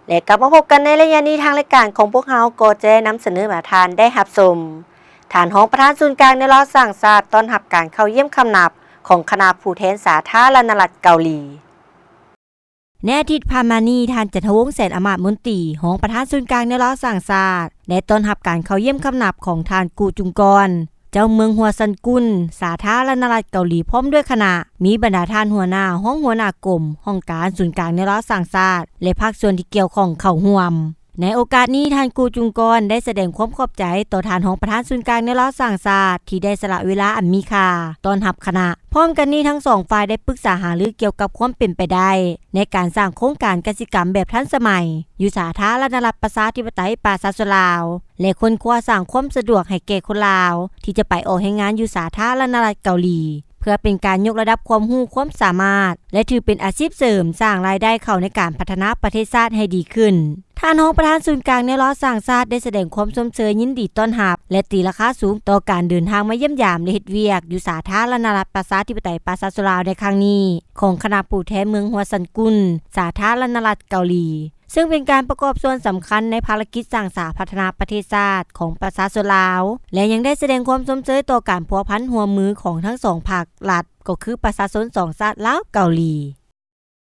ແລະ ກັບມາພົບກັນໃນໄລຍະນີ້, ທາງລາຍການຂອງພວກເຮົາກໍຈະໄດ້ນຳສະເໜີມາທ່ານໄດ້ຮັບຊົມ ທ່ານຮອງປະທານສູນກາງແນວລາວສ້າງຊາດ ຕ້ອນຮັບການເຂົ້າຢ້ຽມຄຳນັບຂອງຄະນະຜູ້ແທນສາທາລະນະລັດເກົາຫຼີ. ໃນອາທິດຜ່ານມານີ້, ທ່ານ ຈັນທະວົງ ແສນອາມາດມົນຕີ ຮອງປະທານສູນກາງແນວລາວສ້າງຊາດ ໄດ້ຕ້ອນຮັບການເຂົ້າຢ້ຽມຄຳນັບຂອງທ່ານ ກູ ຈຸງກອນ ເຈົ້າເມືອງຫົວຊັນກຸນ ສາທາລະນະລັດເກົາຫຼີ ພ້ອມດ້ວຍຄະນະ, ມີບັນດາທ່ານຫົວໜ້າ, ຮອງຫົວໜ້າກົມ, ຫ້ອງການ, ສູນກາງແນວລາວສ້າງຊາດ ແລະ ພາກສ່ວນທີ່ກ່ຽວຂ້ອງເຂົ້າຮ່ວມ. ໃນໂອກາດນີ້, ທ່ານ ກູ ຈຸງກອນ ໄດ້ສະແດງຄວາມຂອບໃຈຕໍ່ທ່ານຮອງປະທານສູນກາງແນວລາວສ້າງຊາດ ທີ່ໄດ້ສະຫຼະເວລາອັນມີຄ່າຕ້ອນຮັບຄະນະ. ພ້ອມກັນນີ້, ທັງສອງຝ່າຍໄດ້ປຶກສາຫາລືກ່ຽວກັບຄວາມເປັນໄປໄດ້ ໃນການສ້າງໂຄງການກະສິກຳແບບທັນສະໄໝ ຢູ່ສາທາລະນະລັດປະຊາທິປະໄຕປະຊາຊົນລາວ ແລະ ຄົ້ນຄວ້າສ້າງຄວາມສະດວກໃຫ້ແກ່ຄົນລາວ ທີ່ຈະໄປອອກແຮງງານຢູ່ສາທາລະນະລັດເກົາຫຼີ ເພື່ອເປັນການຍົກລະດັບຄວາມຮູ້ຄວາມສາມາດ ແລະ ຖືເປັນອາຊີບເສີມ ສ້າງລາຍໄດ້ເຂົ້າໃນການພັດທະນາປະເທດຊາດໃຫ້ດີຂຶ້ນ. ທ່ານຮອງປະທານສູນກາງແນວລາວສ້າງຊາດ ໄດ້ສະແດງຄວາມຊົມເຊີຍຍິນດີຕ້ອນຮັບ ແລະ ຕີລາຄາສູງຕໍ່ການເດີນທາງມາຢ້ຽມຢາມ ແລະ ເຮັດວຽກຢູ່ສາທາລະນະລັດປະຊາທິປະໄຕປະຊາຊົນລາວໃນຄັ້ງນີ້ ຂອງຄະນະຜູ້ແທນເມືອງຫົວຊັນກຸນ ສາທາລະນະລັດເກົາຫຼີ ເຊິ່ງເປັນການປະກອບສ່ວນສຳຄັນໃນພາລະກິດສ້າງສາພັດທະນາປະເທດຊາດຂອງປະຊາຊົນລາວ ແລະ ຍັງໄດ້ສະແດງຄວາມຊົມເຊີຍຕໍ່ການພົວພັນຮ່ວມມືຂອງທັງສອງພາກລັດ ກໍຄືປະຊາຊົນສອງຊາດລາວ-ເກົາຫຼີ.